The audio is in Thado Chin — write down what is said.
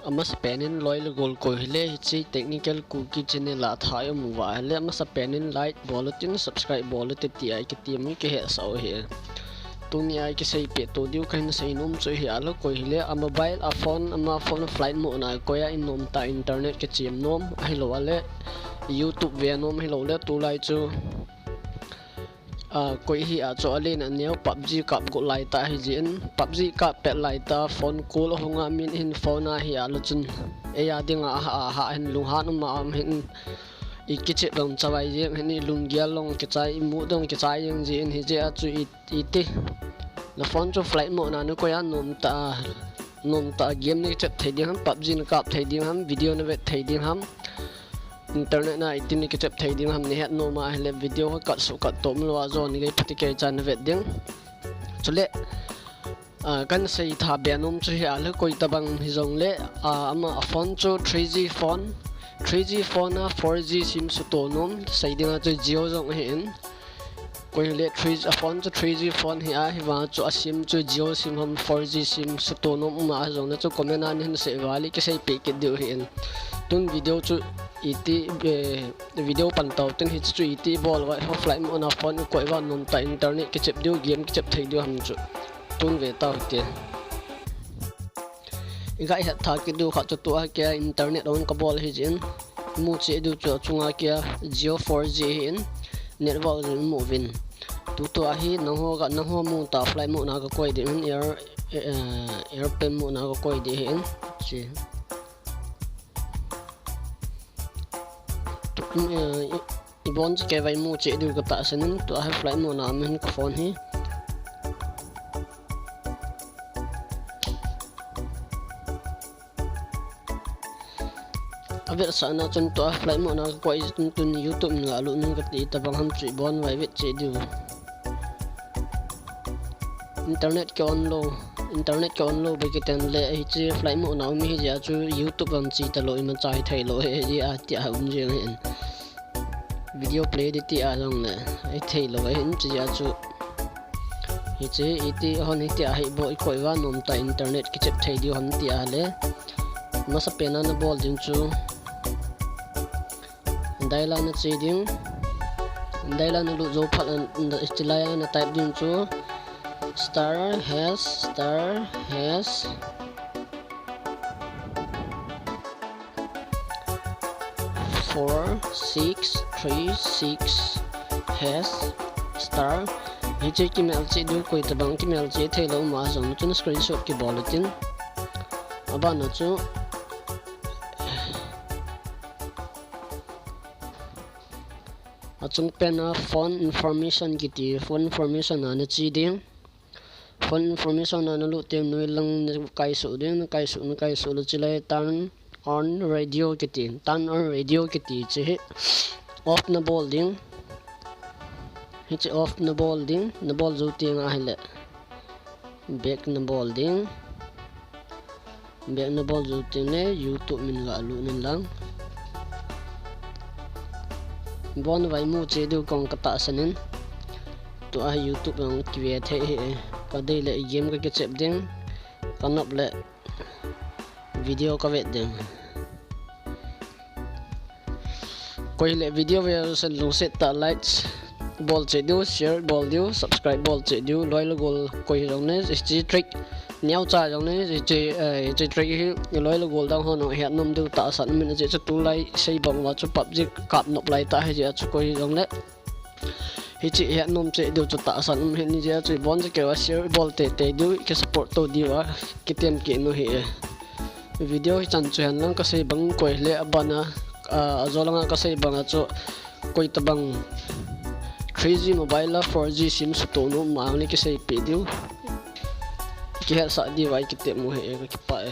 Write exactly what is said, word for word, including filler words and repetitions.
Amasapen in loi le gol koi hile hiche Technical Kuki channel a thah i um uva ahile amasapen in like bol utin, subscribe bol utin tia i kitem u kihetsah u ahi. Tunia i kiseipeh to diu kahin seinom chu hi ahile koi hile a mobile a phone, ama phone flight mode na koi a i nom tah internet kichem nom ahilou le YouTube ve nom ahilou le tulai chu a, koi hi a chu alen aneo PUBG kap got laitah ahi jeh in, PUBG kap pet laitah phone call ahung a min hin phone a hi a le chun, eia dinga aha, aha hin lunghan um a um hin, i kichep dong chavai jeng hin, i lunggel dong kichai, i mood dong kichai jeng jeh in hijeh a chu i, iti. Na phone chu flight mode na na koi a nom tah, nom tah game na kichep thei ding ham, PUBG na kap thei ding ham, video na vet thei ding ham. Internet na iti na kichep thei ding ham, na het nom a ahile video ka cut suh cut to umlou a jon gei pati kei cha na vet ding. Chule, a, kahin seitha be nom chu hi ahile koi tabang hijong le, a, ama a phone chu three G phone, three G phone a four G sim suto nom, sei ding a chu Jio jong ahi in. Koi hile three G, a phone chu three G phone hi a, hivang chu a sim chu Jio sim ham four G sim suto nom um a jong le chu comment a na hin sei uva le kiseipeh kit diu ahi in. Tun video chu iti, eh, video pan tau tin hiche chu iti bol uva, flight mode na phone i koi uva nom tah internet kichep diu, game kichep thei diu ham chu. Tun ve tau hite. I ga het tha kit diu khat chu tua kia internet on ka bol ahi jeh in. Mu cheh diu chu achunga kia Jio four G ahi in. Net vang jong mu uvin. Tutua hi nangho ga, nangho mu tah flight mode na ka koi ding in air, eh, airplane mode na ka koi ding ahi in. Chi. Tu, eh, i, i bon chu kei vai mu cheh diu ka tahsan in, tua hi flight mode na um hin ka phone hi. A vetsahna chun tua flight mode na ka koi tun tun YouTube in ga lut ning ka ti tabang ham chu i bon vai vet cheh diu. Internet ki on lou, internet ki on lou be kiten le hiche flight mode na um hi jeh a chu YouTube vang chi talou imacha hi thei lou ahi jeh a tia um jeng ahi in. Video play ding tia jong le, i thei lou ahi in, chujeh a chu. Hiche, iti hon hitia hi bol i koi uva nom tah internet kichep thei diu ham tia le. Masapen a na bol ding chu. Dial a na che ding. Dial a na lut jou phat a, hiche lai a na type ding chu. Star hash, star hash. Four six three six hash star. Hiche kimel cheh diu koi tabang kimel cheh thei lou ma jong chun screenshot kibol utin. Abana chu achung pen a phone information kiti, phone information a na che ding. Phone information a na lut teng noilang na kaisuh ding, na kaisuh, na kaisuh le chulai turn on radio kiti, turn on radio kiti chu hi off na bol ding. Hiche off na bol ding, na bol jou teng ahile back na bol ding. Back na bol jou teng le YouTube min ga lut nin lang. Bon vai mu cheh diu kong ka tahsan in. Tua hi YouTube lang kive thei hi e. Ka dei le game ka kichep ding. Ka nop le video ka vet ding. Koi le video ve sen lungset tah like bol cheh diu, share bol diu, subscribe bol cheh diu, loi le gol koi jong le, hiche trick neocha jong le, hiche, eh, hiche trick hi loi le gol dang hon het nom diu tahsan min jeh chu tulai sei bang uva chu PUBG kap nop lai tah hi jeh chu koi jong le. Hiche het nom cheh diu chu tahsan um hin jeh chu bon chu keiva share bol tei tei diu, ki support to diu a kitem kit u hi e. Video hi chan chu hen lang ka sei bang koi le abana, a, ajo langa ka sei banga chu koi tabang three G mobile a four G sim suto nom ma le kiseipeh diu. Kihetsah diu a i kitem u hi e, ka kipah e.